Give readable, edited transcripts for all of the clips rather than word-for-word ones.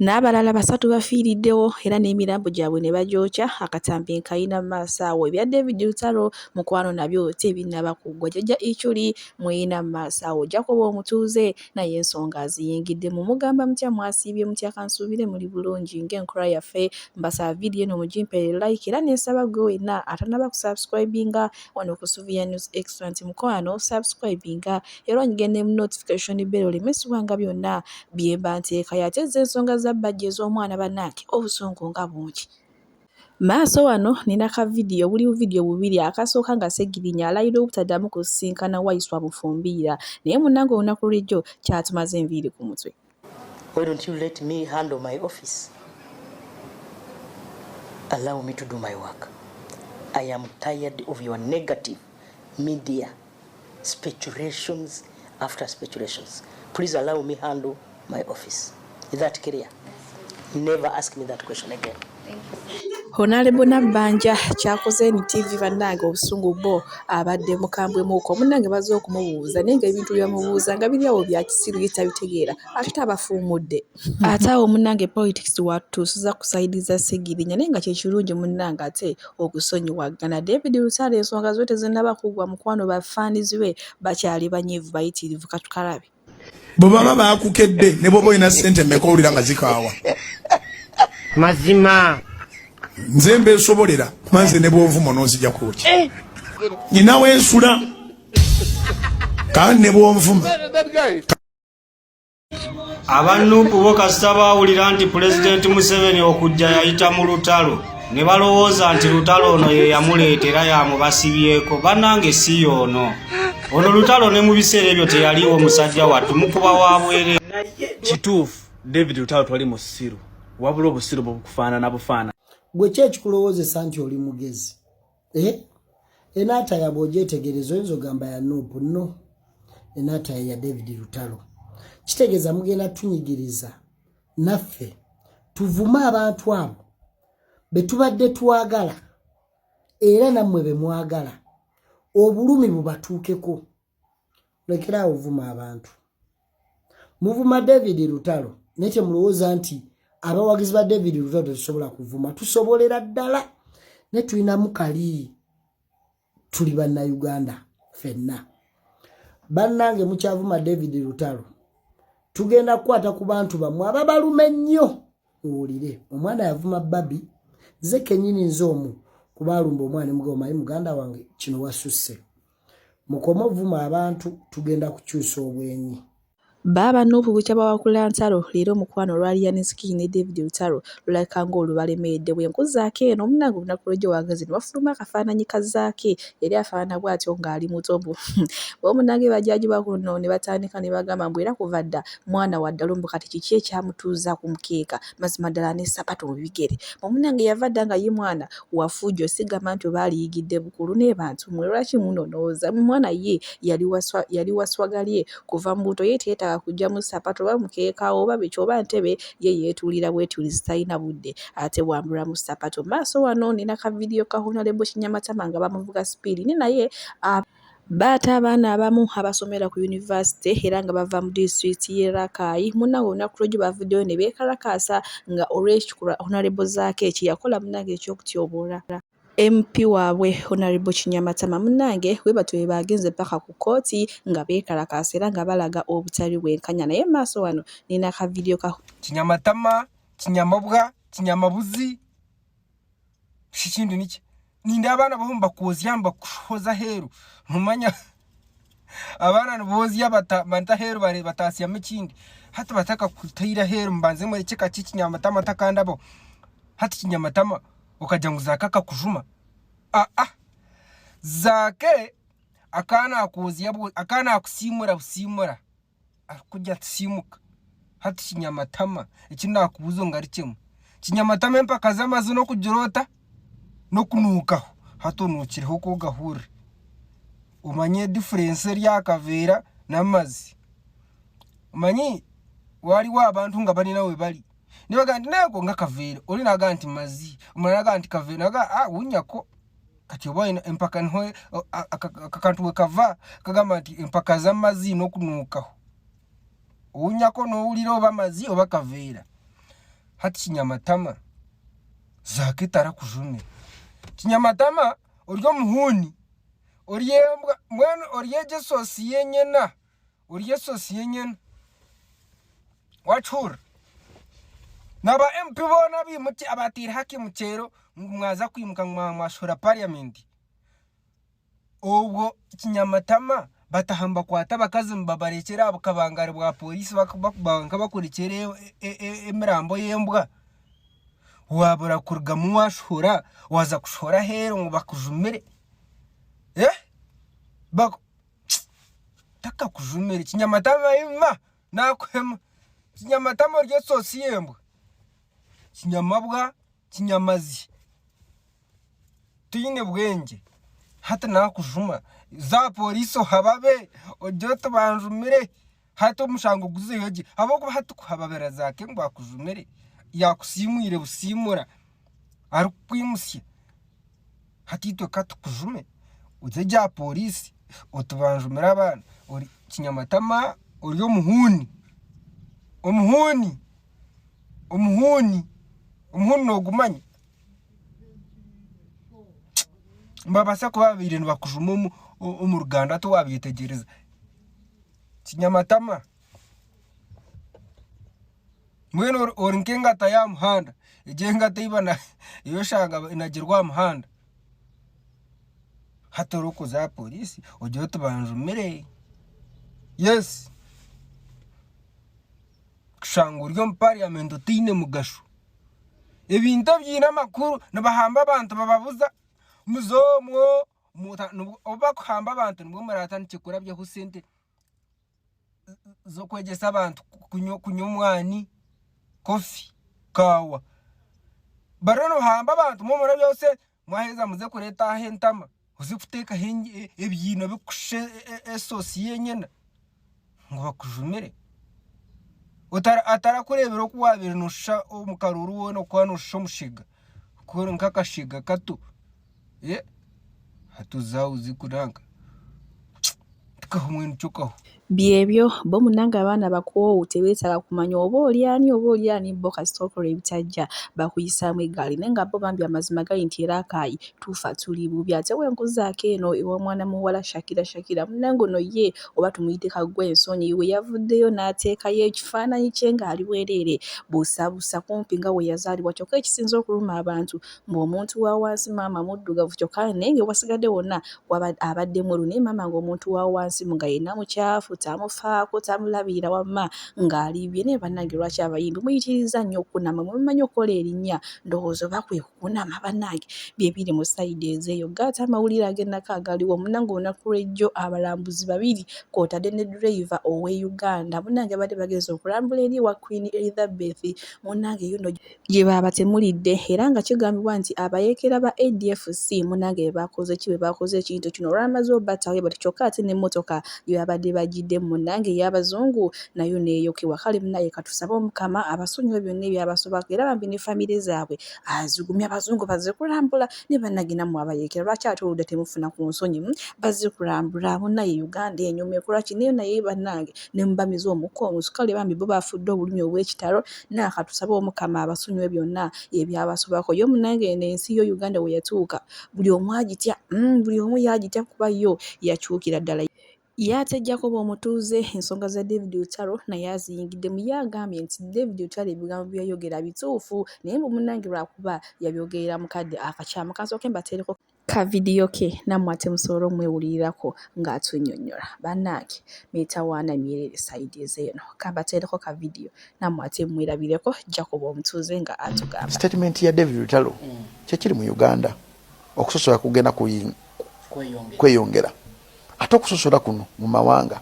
N'abalala basatu bafiiriddewo era n'emirambo gyabwe ne bagyokya. Akatambi nkayina mu maaso awo. Ebya David Lutalo mukwano nabyo tebinnaba kuggwa. Jjajja Ichuli muyina mu maaso awo. Jacob omutuuze naye ensonga aziyingiddemu. Mugamba mutya, mwasiibye mutya? Kansuubire muli bulungi ng'enkola yaffe. Mbasaba vidiyo eno mugimpeere like era nensaba gwe wenna atannaba kusubscribinga wano ku Suvia News Extra nti mukwano subscribinga era onyige ne notification bell oleme sibwanga byonna byemba nteekayo. Ate zo ensonga za bbajjo ez'omwana bannange obusungu nga bungi. Maaso wano nina ka vidiyo, buli vidiyo bubiri. Akasooka nga Ssegirinya alayira obutaddamu kusisinkana Waiswa Mufumbiira, naye munnange olunaku lw'ejjo kyatumaze enviiri ku mutwe. Why don't you let me handle my office? Allow me to do my work. I am tired of your negative media speculations after speculations. Please allow me handle my office. Is that clear? Never ask me that question again. Honorable Nabbanja kyakoze NTV bannange obusungu bwo abadde mukambwemuko. Munnange bazze okumubuuza naye ng'ebintu byamubuuza nga biri awo bya kisiru, ye tabitegeera ate tabafuumudde. Ate awo munnange politics watuusiza ku side za Ssegirinya, naye nga kyekirungi munnange ate okusonyiwagana. David Lutalo ensonga zo tezinnaba kuggwa mukwano, bafaanizi be bakyali banyiivu bayitirivu, katukalabe. Bwe baba bakukedde ne bwoba olina ssente mmeka owulira nga zikaawa. Mazima. Nze mbeesobolera kuba nze ne bwonvuma ononzija kuki nyina wensula kandi ne bwonvuma. Aba NUP bo kasita baawulira nti Pulezidenti Museveni okujja yayita mu lutalo, ne balowooza nti Lutalo ono ye yamuleeta era yamubasibyeko. Bannange, si y'ono ono Lutalo, ne mu biseera ebyo teyaliwo. Musajja wattu mukuba wa bwere. Kituufu, David Lutalo twali musiru, wabula obusiru bukufaanana bufaana. Gwe ki ekikulowoozesa nti oli mugezi? Eh? Enaataya bw'ogyetegereza oyinza ogamba ya NUP. No, enaataya ya David Lutalo. Kitegeeza mugenda tunyigiriza naffe tuvume abantu abo be tubadde twagala era nammwe be mwagala, obulumi bubatuukeko. Lekeraawo ovuma abantu. Muvuma David Lutalo, naye temulowooza nti abawagizi ba David Lutalo tetusobola kuvuma. Tusobolera ddala, naye tulinamu kali tuli Bannayuganda ffenna. Bannange, mukyavuma David Lutalo, tugenda kukwata ku bantu bammwe ababalume ennyo. Muwulire, omwana yavuma babi. Nze kenyini, nze omu kubaalumba omwana mugabo. Manyi muganda wange, kino wasusse. Mukome ovuma abantu, tugenda kukyusa obwenyi. Baaba NUP bukya bawakula ntalo leero omukwano olwa Alien Skin ne David Lutalo lulabika ng'olubalemeredde. Bwe nkuzaako eno omunnange, olunaku lw'ejjo wagezi ne wafuluma akafaananyi ka Zaake, yali afaanana bw'atyo ng'ali muto. Mbu omunnange bajaaji bakuno ne batandika ne bagamba mbu era kuva dda mwana wa ddalu, mbu kati kiki ekyamutuuza ku mukeeka mazima ddala ne ssapatu mu bigere? Omunnange yava dda nga ye mwana wafujo, sigamba nti oba aliyigidde bukulu. Naye bantu mmwe, lwaki munonooza mwana? Ye yali waswagalye kuva mu buto, ye teyeetaaga kuggyamu ssapatu oba mukeeka oba biki oba ntebe, ye yeetuulira bwetuulizi, talina budde ate bwambulamu ssapatu. Maaso wano nina ka vidiyo ka Honorable Kinyamatama nga bamuvuga sipiidi ne naye baata abaana abamu abasomera ku yunivasite era nga bava mu disitulikiti y'e Rakai. Munnange olunaku lw'ejjo bavuddeyo ne beekalakaasa nga olw'ekikolwa Honorable Zaake kye yakola munnange ekyokutyoboola MP waabwe Honorable Kinyamatama. Munnange bwe batyo bwe baagenze paka ku kkooti nga beekalakaasa era nga balaga obutali bwenkanya. Naye maaso wano nina ka vidiyo ka Kinyamatama, kinyamabwa, kinyamabuzi, kikindi niki ninde abaana baho mbakwozya mbakushoza aheeru. Mumanya abaana niboozya bata aheeru batasyamu ekindi. Hati batakakutaire aheeru, mubanze murekye kakye kinyamatama takandabaho. Hati kinyamatama okagira ngu Zaake akakujuma? Aa, Zaake akanakwozya, akanakusiimura busiimura, arikugira ati siimuka. Hati kinyamatama, eki nakubuuza ongarukyemu. Kinyamatama, empaka z'amazi n'okugira ota n'okunuukaho? Hati onuukireho ku ogahurire, omanye difference eri aha kaveera n'amazi. Omanyi wariwo abantu nga bari nawe bari nibagamba nti nago nga akaveera, ori nagamba nti mazi, omurara nagamba nti kaveera, nagamba ah wunyako. Kati oba oyine empaka, niho aka kantu wekava kagamba nti empaka z'amazi n'okunuukaho. Owunyako n'owulira oba mazi oba kaveera. Hati kinyamatama Zaake tarakujumire. Kinyamatama ori omuhuuni, ori embwa mbwenu ori egyo esoosi y'enyena, ori esoosi y'enyena. Wakihurira? Na ba MP boona abaimukye abateire hake omu kyaro ngu mwaza kwimuka ngu mwashohora parliament. Obwo kinyamatama bataha nibakwata abakazi nibabarekyera aha bukabangari bwa poriisi nkabakurekyera emirambo y'embwa. Waabura kurugamu waashohora, waaza kushohora aheeru ngu bakujumire. Takakujumire kinyamatama ima naakuhema. Kinyamatama ori esoosi y'embwa. Kinyamabwa, kinyamazi. Toine bwengye. Hati naakujuma, za aha poriisi ohababe, ogire oti banjumire, hati omushango guzeyo gye. Ahabw'okuba hati kuhababira Zaake ngu akujumire, yaakusiimwire busiimura arikukwimutsya. Hati itwe ka tukujume, oze gye aha poriisi oti banjumire abaana. Ori kinyamatama, ori omuhuuni, omuhuuni, omuhuuni, omuhuuni noogumanya? Nibabaasa kuba babaire nibakujuma omu ruganda tiwabyetegyereza. Kinyamatama, mbwenu ori nk'engata y'aha muhanda, egyo engata ei oshanga enagirwe aha muhanda. Hati orikuza aha poriisi ogire oti banjumire. Yes. Kushanga ori omu parliament otaine mugasho. Ebintu ebiine amakuru nibahamba abantu bababuza muze omwo obu bakuhamba abantu nibwo muratandikye kurabyaho sente z'okwegyesa abantu kunywa omwani, kofi, kaawa. Bariyo nibahamba abantu imwe murabyaho sente mwaheza muze kureeta aha entama oze kuteekaho ebiino bikushusha esoosi y'enyena. Ngu bakujumire. Atarakureebire oku waabaire nooshusha omu karuuru woona oku waaba nooshusha omushega, ori nk'akashega kato. Hati oze aho oze kuranka. Tikaho mbwenu kyo kaho. Byebyo, bo munange abaana bakoowu tebeetaaga kumanya oba oli ani oba oli ani bo kasita okola ebitajja bakuyisaamu eggaali naye nga bo bambi amazima gali nti era akaayi tufa tuli bubi. Ate bwenkuzaako eno ewa mwana muwala Shakira Shakira munnange ono ye oba tumuyite kaggwa ensonyi we yavuddeyo n'ateekayo ekifaananyi kye ng'ali bwereere busabusa kumpi nga bwe yazaalibwa kyokka ekisinze okuluma abantu mbu omuntu wa wansi maama muddugavu kyokka naye nga wasigadde wonna abadde mweru naye maama ng'omuntu wa wansi nga yenna mukyafu tamufaako tamulabirira wamma ng'ali bye naye bannange lwaki abayimbi muyitiriza nnyo okukunama mwe mumanyi okukola erinnya ndowooza oba kwe Kunama banange byebiri mu side ezeyo gaate amawulire agenako agaliwo munange olunaku lwejjo abalambuzi babiri kwotadde ne driver owe Uganda munange babadde bagenze okulambula eri ewa Queen Elizabeth munange eyo no gyebabatemulidde era nga kigambibwa nti abayekera ba ADFC munange bebakoze ki bebakoze ekintu kino olwamaze obatawe bati kyokka ate nemotoka gyebabadde bajiddemu munange eyabazungu nayo neyokebwa kale munaye katusabe omukama abasonyiwe byonna ebyabasobako era bambi ne famire zaabwe azigumya abazungu bazze kulambula ne bannange nammwe abayeekera lwaki ate oludda temufuna ku nsonyi hmm? Bazze kulambula munnaye Uganda enyuma ekola ki naye naye bannange ne mubamiza omukka omusu kale bambi bo bafudde obulumi obw'ekitalo naye katusabe Omukama abasonyiwe byonna ebyabasobako yo munnange eno ensi yo Uganda we yatuuka buli omu agitya buli omu yagitya kuba yo yakyukira ddala. Ye ate Jacob Omutuuze ensonga za David Lutalo naye aziyingiddemu. Ye agambye nti David Lutalo ebigambo bye yayogera bituufu naye mbu munnange lwakuba yabyogerera mu kadde akakyamu. Kansooke mbateereko ka vidiyo ke nammwe ate musobole omwewulirirako ng'atunnyonnyola. Bannange mitawaana myereere sayidi ez'eno. Kambateereko ka vidiyo nammwe ate mwerabireko Jacob Omutuuze nga atugamba. Sitatimenti ya David Lutalo kyekiri mu Uganda okusosola kugenda kweyongera. Ate okusosola kuno mu mawanga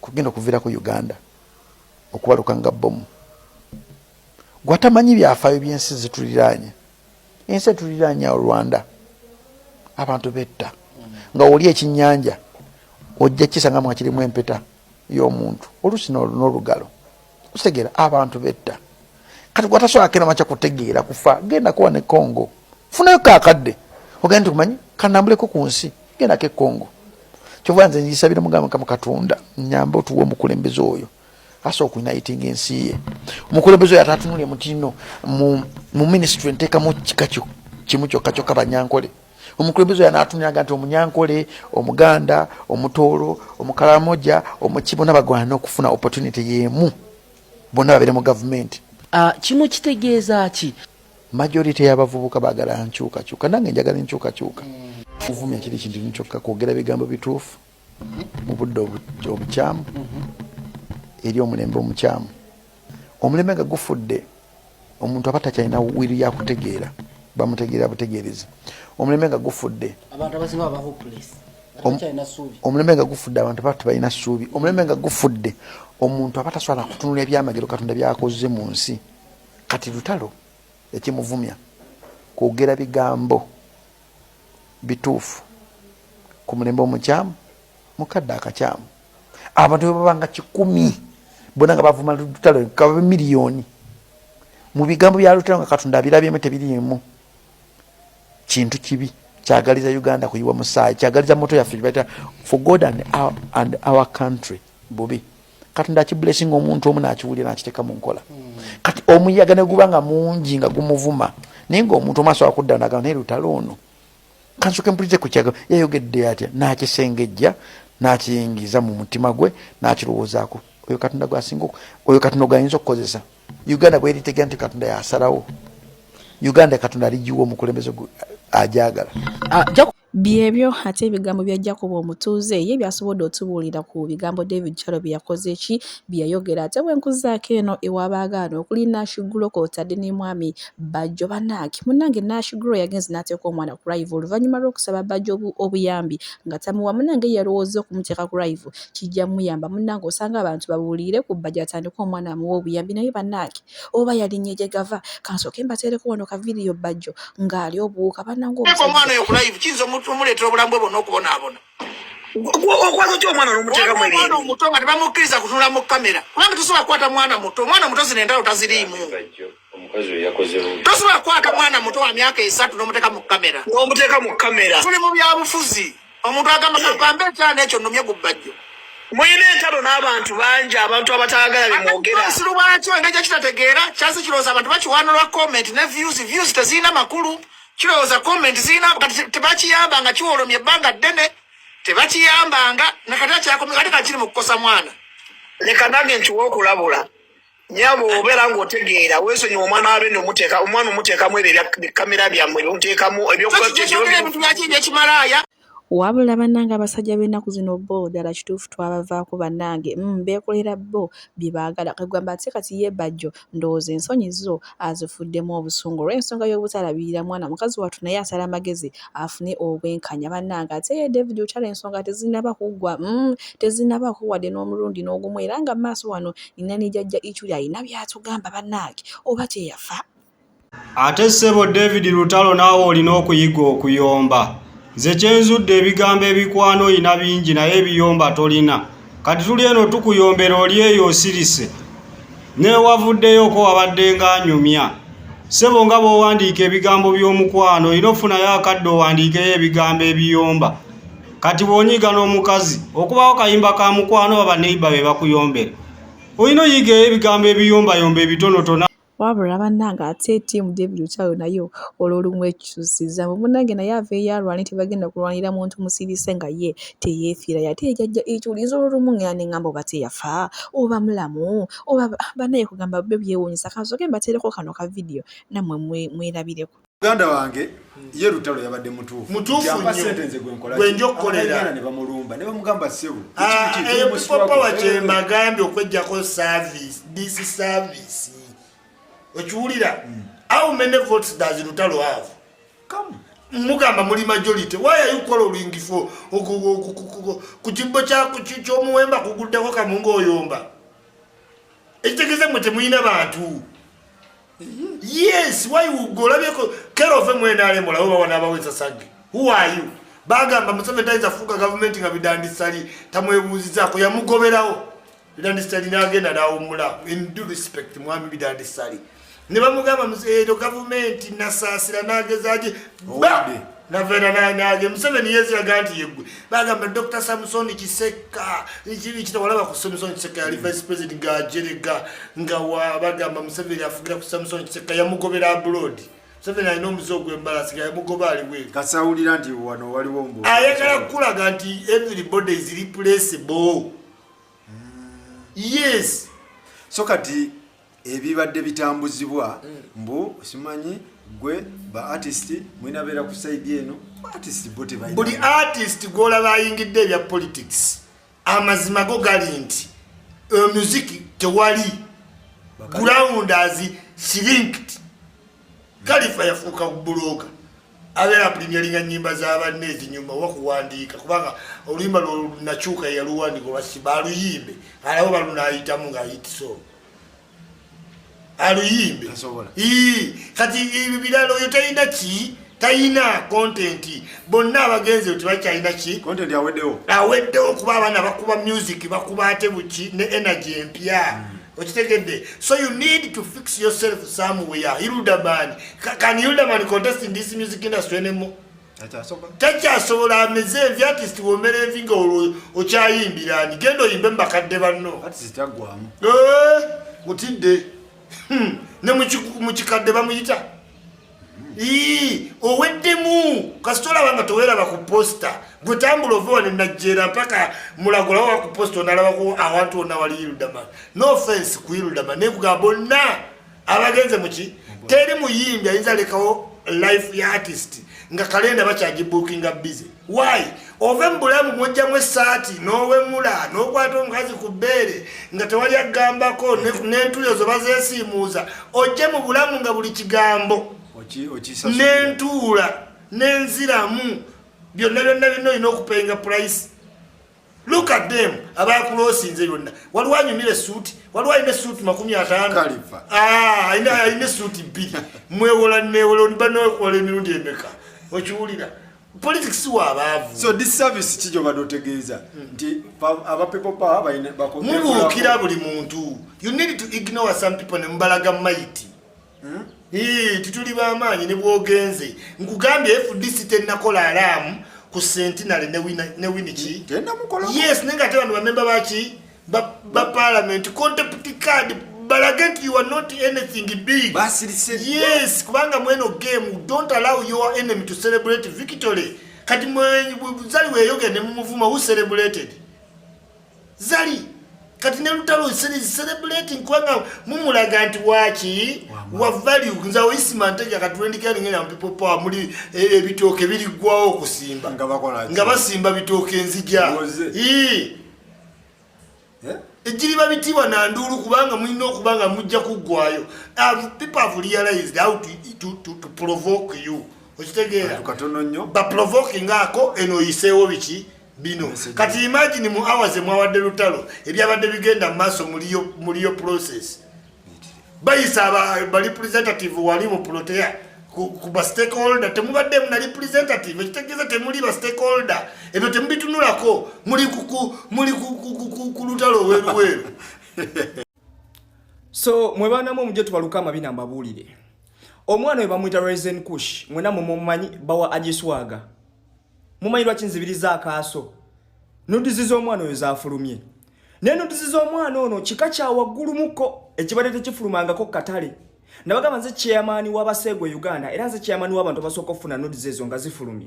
kugenda okuviirako Uganda okubaluka nga bbomu. Gwe atamanyi byafaayo by'ensi zituliraanye, ensi etuliraanye awo Rwanda, abantu betta nga oli ekinyanja ojja kisanga nga kirimu empeta y'omuntu oluusi n'olugalo. Okitegeera, abantu betta. Kati gwe atasobola kena makya kutegeera kufa, gendako wano e Congo, funayo kakadde ogende nti kumanyi kanambuleko ku nsi, gendako e Congo. Kyova nze njisabira mugamba Mukama Katonda nyamba otuwe omukulembeze oyo. Asobola okunayitinga ensi ye. Omukulembeze oyo atatunulye mutino mu ministry nteekamu kika kimu kyokka kyokka, Banyankole. Omukulembeze oyo anaatunulaga nti Omunyankole, Omuganda, Omutoolo, Omukalamoja, omuki, bonna bagwana okufuna opportunity y'emu, bonna babeere mu gavumenti. Kino kitegeeza ki? Majority y'abavubuka baagala nkyukakyuka, nange njagala enkyukakyuka. Kuvumya kiri kintu kimu kyokka, kwogera bigambo bituufu mu budde obukyamu eri omulembe omukyamu. Omulembe nga gufudde, omuntu aba takyalina will yakutegeera, bamutegeera butegeerezi. Omulembe nga gufudde, Abantu abasinga baba hopeless, tebakyalina ssuubi. Omulembe nga gufudde, abantu baba tebalina ssuubi. Omulembe nga gufudde, omuntu aba tasobola kutunula ebyamagero Katonda byakoze mu nsi. Kati Lutalo ekimuvumya kwogera bigambo bituufu ku mulembe omukyamu, mukadde akakyamu. Abantu bwe babanga 100 bonna nga bavuma Lutalo, kababe miliyoni, mu bigambo bya Lutalo nga Katonda abirabyemu tebiriimu kintu kibi kyagaliza Uganda kuyiwa musaayi, kyagaliza motto yaffe gyebayita "For God and our country" bubi. Katonda akiblessinga omuntu omu nakiwulira nakiteeka mu nkola. Kati omuyaga ne guba nga mungi nga gumuvuma, naye ngaomuntu omu asobola kudda nagamba, "Naye Lutalo ono, kansoke mpulize ku kyaga yayogedde atya," nakisengejja, nakiyingiza mu mutima gwe, nakirowoozaako. Oyo Katonda gwasinga, oyo Katonda gwayinza okukozesa. Uganda bweritegera nti Katonda yasalawo, Uganda Katonda aligiwa omukulembeze ajagala. Byebyo ate ebigambo bya Jacob omutuuze ye byasobodde otubuulira ku bigambo David Lutalo bye yakoze ki, bye yayogera. Ate bwe nkuzaako eno ewabaagaano okuli Nash Glo kw'otadde ne mwami Bajjo. Bannange, munnange Nash Glo yagenze n'ateeka omwana ku live oluvannyuma lw'okusaba Bajjo obuyambi nga tamuwa. Munnange ye yalowooza okumuteeka ku live kijja muyamba. Munnange, osanga abantu babuulire ku Bajjo atandike omwana amuwe obuyambi, naye bannange oba yalinye gye gava. Kansooke mbateereko wano ka vidiyo Bajjo ng'ali obuwuka, bannange. Omwana oyo ku live kiyinza omuleetera obulamu bwe bwonna okubonaabona. Okwata otya omwana n'omuteekamu Omwana ebintu? omuto nga tebamukkiriza kutunula mu kamera, kubanga tosobola kukwata mwana muto. Omwana muto zino entalo taziriimu. Omukazi oyo yakoze bubi. Tosobola kukwata mwana muto wa myaka 3 n'omuteeka mu kamera. N'omuteeka mu kamera. Tuli mu byabufuzi. Omuntu agamba, "Kagambe ekyana ekyo nnumye ku Bajjo." Mulina entalo n'abantu bangi, abantu abataagala bemwogera. Obusiru bwakyo, engeri gyekitategeera kyasi, kirowooza abantu bakiwaana lwa comment ne views. Views tezirina makulu. Kirowooza comment zirina. Kati tebakiyamba nga kiwolomye ebbanga ddene, tebakiyambanga nakati akyakomi ate kati kiri mu kukosa mwana. Leka nange nkiwa okulabula, nyabo. Obeera ng'otegeera, weesonyiwa omwana wa bene. Omuteeka omwana, omuteekamu ebyo ebya bikamera byammwe byomuteekamu. Kyogera ebintu byaki ebyekimalaaya. Wabula bannange, abasajja b'ennaku zino bo ddala kituufu twabavaako bannange. Beekolera bo bye baagala. Kagamba ate kati ye Bajjo ndowooza ensonyi zo azifuddemu obusungu olw'ensonga y'obutalabirira mwana mukazi wattu, naye asala amagezi afune obwenkanya bannange. Ate ye David Lutalo ensonga tezinnaba kuggwa, tezinnabaako wadde n'omulundi n'ogumu, era nga mu maaso wano nina ne Jjajja Ichuli alina by'atugamba bannange, oba teyafa. Ate ssebo David Lutalo, naawe olina okuyiga okuyomba. Nze kyenzudde, ebigambo ebikwana oyina bingi, naye ebiyomba tolina. Kati tuli eno tukuyombera, oli eyo osirise. Neewavuddeyo wabadde ng'anyumya. Ssebo, nga bw'owandiika ebigambo by'omukwano, olina ofunayo akadde owandiikeyo ebigambo ebiyomba. Kati bw'onyiiga n'omukazi, okubawo kayimba ka mukwano oba baneiba be bakuyombera, olina oyigayo ebigambo ebiyombayomba ebitonotono. Wabula bannange, ate ttiimu David Lutalo nayo olw'olumu ekyusiza mu munnange, naye aveeyo alwane. Tebagenda kulwanira muntu musirise nga ye teyeefiira. Ate ye Jjajja Ichuli, nze olw'olumu ngenda ne ŋŋamba oba teyafa oba mulamu oba bannaye kugamba byo byewuunyisa. Kansooke mbateereko kano ka vidiyo nammwe mwerabireko. Muganda wange, ye Lutalo yabadde mutuufu. Mutuufu Yampa nnyo. sente nze gwe nkola Gwe ki? nja okukolera. Abagenda ne bamulumba ne bamugamba, "Ssebo, Ah, kiki, eyo tuli mu people struggle." power kyembagambye okwejjako service, this service okiwulira? How many votes does Lutalo have? Come. Mugamba muli majority, why are you quarreling for ku kibbo ky'omuwemba kuguddeko kamu ng'oyomba? Ekitegeeza mwe temulina bantu. Yes, why olabyeko kerove mwenalem olabe bawanaabawo ensasage. Who are you? Bagamba Museveni tayinza kufuuka gavumenti nga Bidandisali tamwebuuzizaako. Yamugoberawo Bidandisali n'agenda n'awummula. In due respect, mwami Bidandisali, Ne bamugamba ero gavumenti nasaasira n'agezaaki naveera nage Museveni yeziraga nti yeggwe. Bagamba Dr Samson Kisekka kitawalaba ku Samson Kisekka yali vice president ng'ajerega nga bagamba Museveni afugira ku Samson Kisekka, yamugobera abroad. Museveni alina omuze ogw'embalasi nga yamugoba ali bweru. Kasawulira nti wano waliwo mbu ayagala kukulaga nti everybody is replaceable. Yes. So kati ebibadde bitambuzibwa mbu simanyi gwe ba artist mwinabeera ku side eno, artist bo tebalina. Buli artist gwolaba ayingidde ebya politics, amazima go gali nti music tewali, ground has shrinked. Kalifa yafuuka blogger, abeera premieringa nyimba z'abanne ezinyuma wakuwandiika, kubanga oluyimba lwonakyuka yaluwandiika olwasiba aluyimbe alabo balunayitamu ngaayitiso aluyimbe. Kati ebyo birala, oyo talina ki, talina content. Bonna abagenze tebakyalina ki. Content aweddewo. Aweddewo, kuba abaana bakuba music, bakuba ate buki ne energy empya. Okitegedde? So you need to fix yourself somewhere. Hilderman, can Hilderman contest in this music industry anymore? Takyasobola, ameze envi. Artist womera envi nga olwo okyayimbirani? Genda oyimbe mu bakadde banno. Artist taggwamu. Mutidde. Ne mu kikadde bamuyita. Ii, oweddemu kasita olaba nga toweraba ku poster. Gwe tambula ova wano Najjeera mpaka Mulago, olaba ku poster, onalabako awantu wonna wali Hilderman. No offense ku Hilderman, naye kugamba bonna abagenze muki, teri muyimbi ayinza lekawo life ya artist nga kalenda bakyagibookinga busy. Why? Ove mu bulamu mwojjamu essaati n'owemula n'okwata omukazi ku bbeere nga tewali agambako, n'entuyo zo bazeesiimuuza, ojje mu bulamu nga buli kigambo n'entuula n'enziramu byonna byonna byonna olina okupayinga price. Look at them abakulosinze byonna. Waliwo anyumira esuuti, waliwo alina esuuti 50. Khalifa. Ah, alina esuuti 2, mwewola newola banokola emirundi emeka? Okiwulira? Politics waabaavu. So this service ki gyobadde otegeeza nti aba people power balina Mubuukira buli muntu. You need to ignore some people ne mubalaga maiti. Tituli b'amaanyi ne bwogenze. Nkugambye, FDC tenakola alaamu ku centenary ne wini ki. Tenamukolako. Yes, naye nga ate bano bamemba baki ba parliament contempt card, balage nti you are not anything big. Basirise. Yes, kubanga mweno game, don't allow your enemy to celebrate victory. Kati Zali weyogere ne mumuvuma, who celebrated? Zali. Kati ne Lutalo celebrating kubanga mumulaga nti waki wa value. Nze oyisima ntega katulendikani people power muli ebitooke biriggwawo okusimba. Nga bakola ki? Nga basimba bitooke enzija. Ngoze. Ii. Eh? Ejiriba bitiibwa nanduulu, kubanga mulina okuba nga mujja kuggwayo. People have realized how to provoke you. Okitegeera? Kantu katono nnyo. Baprovoking ako eno oyiseewo biki bino. Message. Kati imagine mu hours emwawadde Lutalo ebyabadde bigenda mu maaso muliyo process, bayisa ba representative wali mu Protea ku ba stakeholder, temubaddemu na representative, ekitegeeza temuli ba stakeholder. Ebyo temubitunulako, muli muli ku Lutalo oweruweru. So mwe baanamu omujje tubaluka amabina, mbabuulire. Omwana we bamuyita Rezen Kush, mwena mumumanyi, bawa agiswaga. Mumanyi lwaki nzibiriza akaaso? Nudes z'omwana oyo zafulumye, naye nudes z'omwana ono kika kya waggulumuko ekibadde tekifulumangako katale. Nabagamba nze chairman w'abaseegwe Uganda, era nze chairman w'abantu abasooka okufuna nudes ezo nga zifulumye.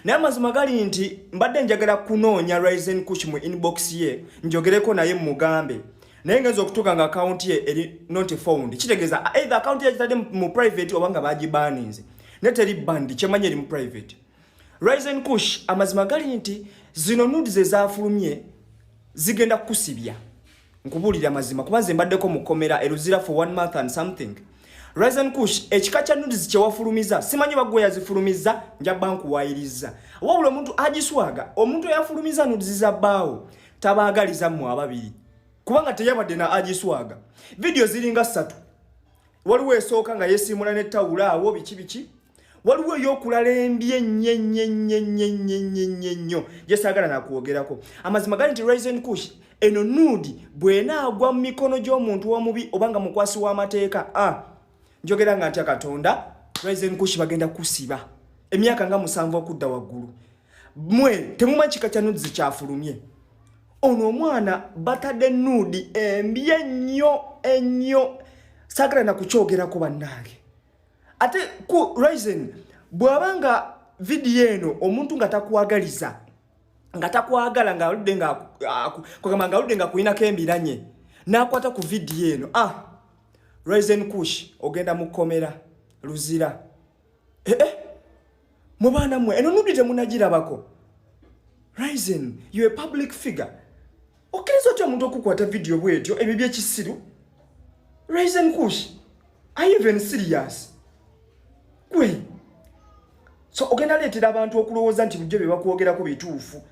Naye amazima gali nti mbadde njagala kunoonya Ryzen Kush mu inbox ye njogereko naye mugambe, naye ngenza okutuuka nga akawunti ye eri not found. Kitegeeza either akawunti ye gitadde mu private oba nga bagibaninze, naye teri banned, kyemanyi eri mu private. Ryzen Kush, amazima gali nti zino nudes ezafulumye zigenda kukusibya. Nkubuulira amazima, kuba nze mbaddeko mu kkomera eruzira for one month and something. Ryzen Kush, ekika kya nudes kyewafulumiza simanyi bagwe yazifulumiza, njabba nkuwayiriza. Wabula omuntu agiswaga, omuntu eyafulumiza nudes za bbaawo tabaagaliza mmwe ababiri, kubanga teyabadde na agiswaga. Vidiyo ziringa ssatu. Waliwo esooka nga yeesiimula n'ettawulo awo biki biki, waliwo ey'okulala embi ennyo ennyo ennyo ennyo ennyo ennyo ennyo ennyo gyesaagala nakwogerako. Amazima gali nti Ryzen Kush, eno nude bw'enaagwa mu mikono gy'omuntu omubi oba nga mukwasi w'amateeka, ah, Njogera nga ntya Katonda, Raizen Kush bagenda kusiba emyaka nga 7 okudda waggulu. Mwe temumanyi kika kya nudes kyafulumye. Ono omwana batadde nude embi ennyo ennyo, saagala na kukyogerako bannange. Ate ku Raizen bw'aba nga vidiyo eno omuntu nga takwagaliza, nga takwagala, ng'aludde nga kugamba ng'aludde nga kulinako embiranye n'akwata ku vidiyo eno, Raizen Kush ogenda mu kkomera Luzira. Mu baana mmwe eno nude temunagirabako. Raizen, you a public figure, okkiriza otya omuntu okukwata vidiyo bwetyo? Ebyo byekisiru. Raizen Kush, are you even serious? Gwe so ogenda leetera abantu okulowooza nti bulijjo bye bakwogerako bituufu,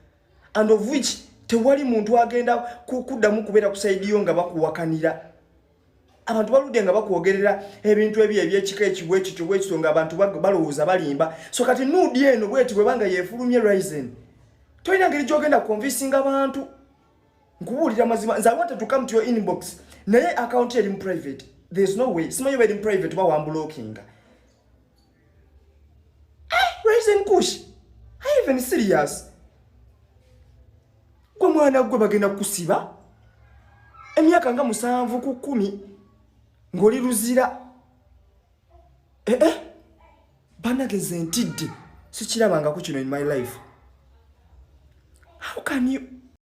and of which tewali muntu agenda kuddamu kubeera ku side yo nga bakuwakanira. Abantu baludde nga bakwogerera ebintu ebyo ebyekika ekibwa ekityo bwekityo, nga abantu balowooza balimba. So kati nude eno bweti bwebanga yefulumye, Raizen, tolina ngeri gyogenda convincinga bantu. Nkubuulira mazima, nze I wanted to come to your inbox, naye account eri mu private. There's no way, simanyi oba eri mu private oba wamblockinga. Raizen Kush, are you even serious? Gwe mwana gwe bagenda kukusiba emyaka nga 7 ku 10 ng'oli Luzira. Banageze ntidde, sikirabangako kino in my life. How can you